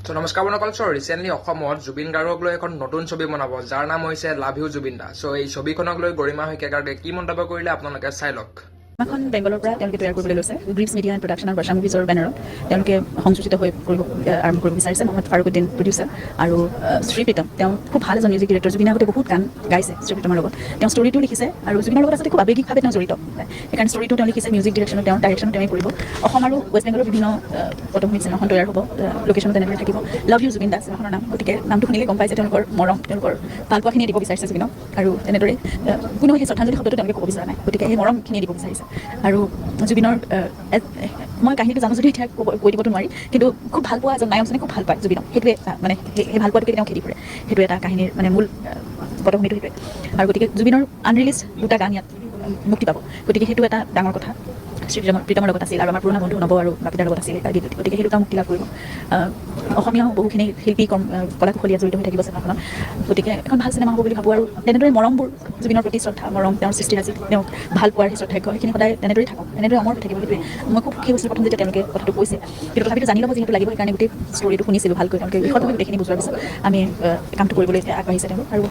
চ' নমস্কাৰ বন্ধুসকল। চ' ৰিচেণ্টলি অসমত জুবিন গাৰ্গক লৈ এখন নতুন ছবি বনাব, যাৰ নাম হৈছে লাভ you Zubeen দা। চ' এই ছবিখনক লৈ গৰিমা শইকীয়া গাৰ্গে কি মন্তব্য কৰিলে, আপোনালোকে চাই লওক। চিনেমাখন বেংগলৰ পৰা তেওঁলোকে তৈয়াৰ কৰিবলৈ লৈছে। গ্ৰীভছ মিডিয়া এণ্ড প্ৰডাকশ্যন আৰু বৰ্ষা মুভিজৰ বেনাৰত তেওঁলোকে সংযোজিত হৈ কৰিব আৰম্ভ কৰিব বিচাৰিছে। মহম্মদ ফাৰুকুদ্দিন প্ৰডিউচাৰ আৰু শ্ৰী প্ৰীতম, তেওঁ খুব ভাল এজন মিউজিক ডিৰেক্টৰ। জুবিনৰ আগতে বহুত গান গাইছে শ্ৰী প্ৰীতমৰ লগত। তেওঁ ষ্টৰিটো লিখিছে আৰু জুবিনৰ লগত আচলতে খুব আৱেগিকভাৱে তেওঁ জড়িত। সেইকাৰণে ষ্টৰিটো তেওঁ লিখিছে, মিউজিক ডিৰেকশ্যনো তেওঁ, ডাইৰেকশ্যনো তেওঁই কৰিব। অসম আৰু ৱেষ্ট বেংগলৰ বিভিন্ন পটভূমিত চিনেমাখন তৈয়াৰ হ'ব। লোকেশ্যনো তেনেদৰে থাকিব। লাভ you Zubeen দা চিনেমাখনৰ নাম। গতিকে নামটো শুনিলে গম পাইছে তেওঁলোকৰ মৰম, তেওঁলোকৰ ভালপোৱাখিনিয়ে দিব বিচাৰিছে জুবিনক। আৰু তেনেদৰে কোনো সেই শ্ৰদ্ধাঞ্জলি শব্দটো তেওঁলোকে ক'ব বিচৰা নাই। গতিকে সেই মৰমখিনিয়ে দিব বিচাৰিছে। আৰু জুবিনৰ মই কাহিনীটো জানো যদিও এতিয়া কৈ দিবতো নোৱাৰি, কিন্তু খুব ভাল পোৱা এজন নায়কজনে খুব ভাল পায় জুবিনক। সেইটোৱে মানে সেই ভাল পোৱাটোকে তেওঁ খেদি ফুৰে। সেইটো এটা কাহিনীৰ মানে মূল পটভূমিটো সেইটোৱে। আৰু গতিকে জুবিনৰ আনৰিলিজ দুটা গান ইয়াত মুক্তি পাব। গতিকে সেইটো এটা ডাঙৰ কথা। শ্ৰী প্ৰীতমৰ লগত আছিল আৰু আমাৰ পুৰণা বন্ধু নৱ আৰু বাপিদাৰ লগত আছিল এটা গীত। গতিকে সেই দুটা মুক্তি লাভ কৰিব। অসমীয়াও বহুখিনি শিল্পী, কলা কুশলীয়া জড়িত হৈ থাকিব চিনেমাখনত। গতিকে এখন ভাল চিনেমা হ'ব বুলি ভাবোঁ। আৰু তেনেদৰে মৰমবোৰ, জুবিনৰ প্ৰতি শ্ৰদ্ধা, মৰম, তেওঁৰ সৃষ্টিৰাজি, তেওঁক ভাল পোৱাৰ সেই শ্ৰদ্ধাৰ্ঘ্য, সেইখিনি সদায় তেনেদৰেই থাকক, তেনেদৰে অমৰ হৈ থাকিব। সেইটোৱে মই খুব সুখী হৈছিলোঁ প্ৰথম যেতিয়া তেওঁলোকে কথাটো কৈছে। কিন্তু তথাপিতো জানি ল'ব যিহেতু লাগিব, সেইকাৰণে গোটেই ষ্টৰিটো শুনিছিলোঁ ভালকৈ। তেওঁলোকে বিশদভাৱে গোটেইখিনি বুজোৱাৰ পিছত আমি কামটো কৰিবলৈ আগবাঢ়িছে তেওঁলোক আৰু